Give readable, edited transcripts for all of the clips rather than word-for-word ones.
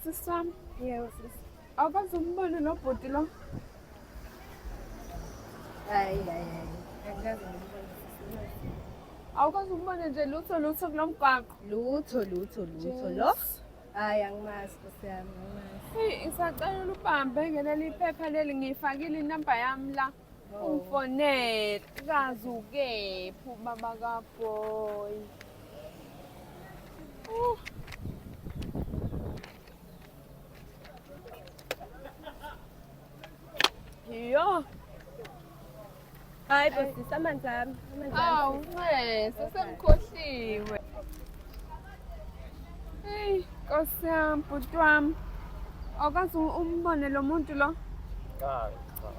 Sisi wami. Yebo sisi. Awukaze umbone lo bhuti lo? Hayi hayi hayi. Angikaze ngimbone sisi. Awukaze umbone nje lutho lutho kulo mgwaqo. Lutho lutho lutho lo. Hayi angimazi nkosi yami angimazi. Hey, ngisacela ubambe ngeleli phepha leli ngiyifakile inamba yami la. Oh. Ungifonele. Kazi ukephi ubaba kaboy. Yo. Hayi bo sisi amanzi ami. Amanzi ami. Awu, ncese sengikhohliwe. Hey, Nkosi yami, bhuti wami. Awukaze umbone lo muntu lo? Cha, cha,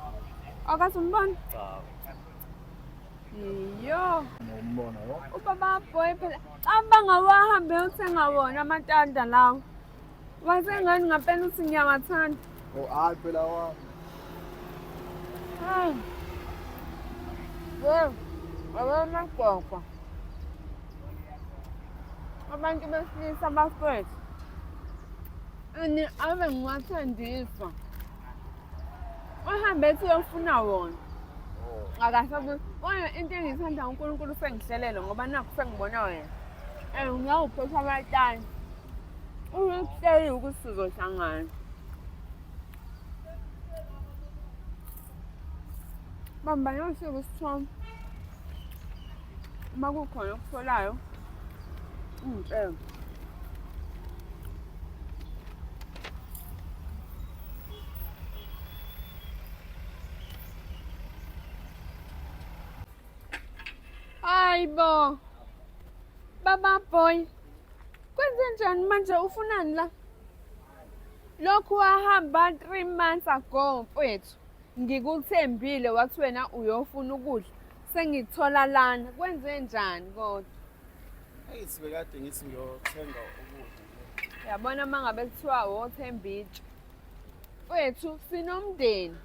Awukaze umbone? cha. Yo, Ngombona lo. ubaba boy phela cabanga wahambe uyothenga wona amatanda lawo. Wasengani ngampela uthi ngiyawathanda. Oh, hayi phela wa. Hayi. Yebo, abamagwagwa. Abantu besilisa bafethu. Ini ave ngiwathandiswa. Uhambe ethi uyofuna wona. Oh. Akasabu. Wona into engiyithanda uNkulunkulu sengihlelele ngoba nakhu sengibona wena. Eh ngiyawuphetha amatani. Ukuhleli ukuthi sizohlangana. Bamba yosiko isithombe. Uma kukhona okutholayo, ungitshele. Hayi bo. Baba boy. Kwenze njani manje ufunani la? Lokhu wahamba 3 months ago mfethu. Ngikuthembile wathi wena uyofuna ukudla. Sengikuthola lana. Kwenze njani kodwa? Eyi sibekade ngithi ngiyothenga ukudla. Yabona uma ngabe kuthiwa wothemba itshe. Mfethu sinomndeni.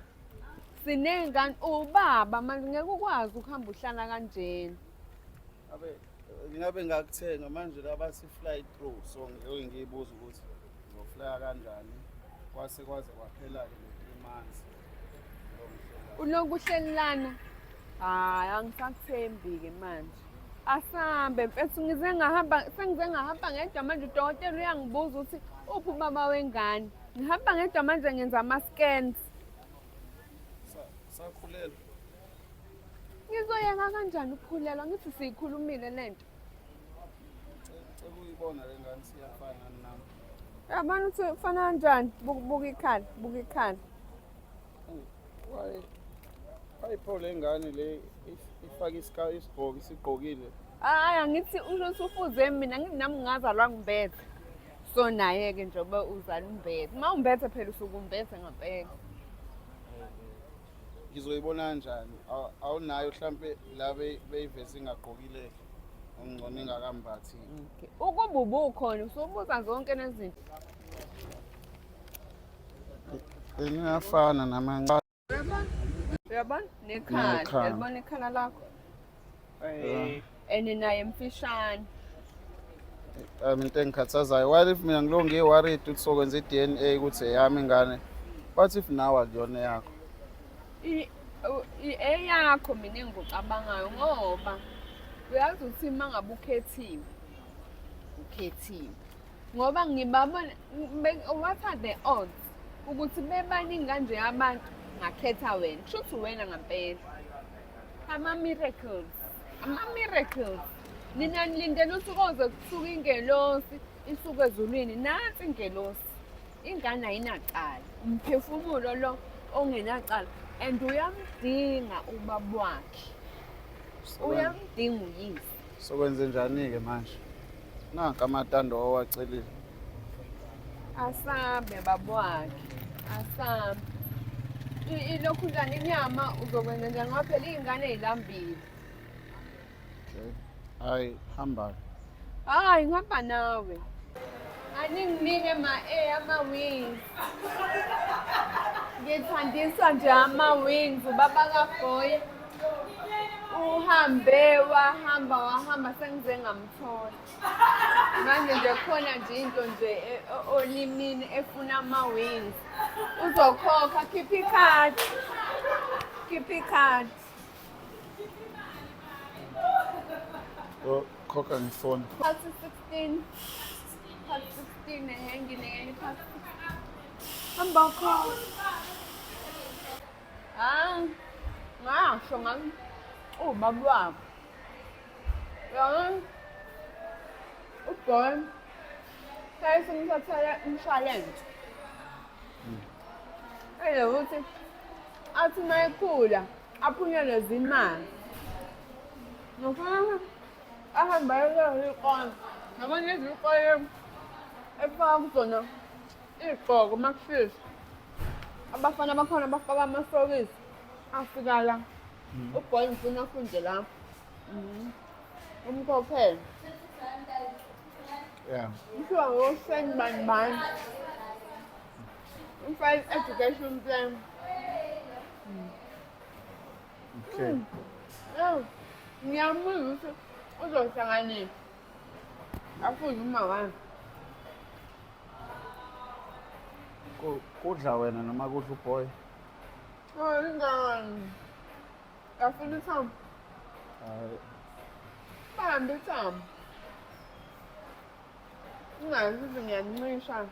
Sinengane ubaba manje ngeke ukwazi ukuhamba uhlala kanjena. Abe ngingabe ngakuthenga manje la bathi fly through so ngiyoke ngiyibuza ukuthi ngizoflya kanjani. Kwase kwaze kwaphela-ke le 3 months. Ulokhu uhleli lana. Hayi angisakuthembi-ke manje. Asambe mfethu ngize ngahamba sengize ngahamba ngedwa manje udokotela uyangibuza ukuthi uphi ubaba wengane. Ngihamba ngedwa manje ngenza ama-scans. Sakhulelwa. Ngizoyeka kanjani ukukhulelwa ngithi siyikhulumile lento. Cela uyibona le ngane siyafana nami. Uyabona ukuthi ufana kanjani? Buka buka ikhala, buka ikhala. Why why pho le ngane le ifake iska isigqoko isigqokile. Hayi angithi usho ukuthi ufuze mina ngithi nami ngingazalwa ngimbethe. So naye-ke njengoba uzala umbethe. Uma umbethe phela usuke umbethe ngempela. Ngizoyibona kanjani? Awunayo mhlampe la beyiveze ingagqokile ongcono ingakambathi. Okay. Ukuba ubukhona usubuza zonke nezinto. Ingafana namanca. Uyabona? Nekhala. Nekhala. Uyalibona ikhala lakho? Yeah. And naye mfishane. Into engikhathazayo what if mina ngilokhu ngiyi-worried ukuthi sokwenza i-DNA ukuthi eyami ingane what if nawe akuyona eyakho? Eyakho mina engikucabangayo ngoba uyazi ukuthi uma ngabe ukhethiwe ukhethiwe ngoba ngibabona what are the odds ukuthi bebaningi kanje abantu ngakhetha wena kusho ukuthi wena ngampela ama-miracles ama-miracles nina nilindele ukuthi koze kusuke ingelosi isuke ezulwini nansi ingelosi ingane ayinacala umphefumulo lo ongenacala and uyamdinga ubaba wakhe uyamdinga uyise. Sokwenze njani-ke manje? Nanka amatando owacelile. Asambe baba wakhe, asambe. Ilokhu njani inyama uzokwenza njani ngoba phela iy'ngane y'lambile. Okay. Hayi, hamba. Hayi ngihamba nawe. Aninginike ma-A ama-wings. Ngithandiswa nje ama-wings ubaba kaBoy. Uhambe wahamba wahamba sengize ngamthola. Manje nje khona nje into nje olimini efuna ama-wings. Uzokhokha, khipha ikhadi. Khipha ikhadi. Oh, khokha ngefoni. Past 16. Past 16 ehe nginikele past 16. Hamba khokha. Ah, ngasho ngami ubaba wakho. Yabona? Uboy saye simthathele umshwalense. Ele ukuthi athi uma ekhula aphunyelwe zimali. Ngifuna ahambe ayolala iy'kole. Yabona lezi iy'kole efaka kuzona iy'gqoko uma kushisa. Abafana bakhona bafaka amasokisi afika la. Uboy ngifuna afunde lapho. Umkhokhele. Yeah. Kuthiwa ngoseni bani bani. Umfake education plan. Okay. Ewu, ngiyambuza ukuthi uzohlanganisa. Afunde uma wami. Kudla wena noma kudla uboy? Oh, ingane. Afuna ithambo. Hayi. Bambe ithambo. Ungazi ukuthi ngiyancisha.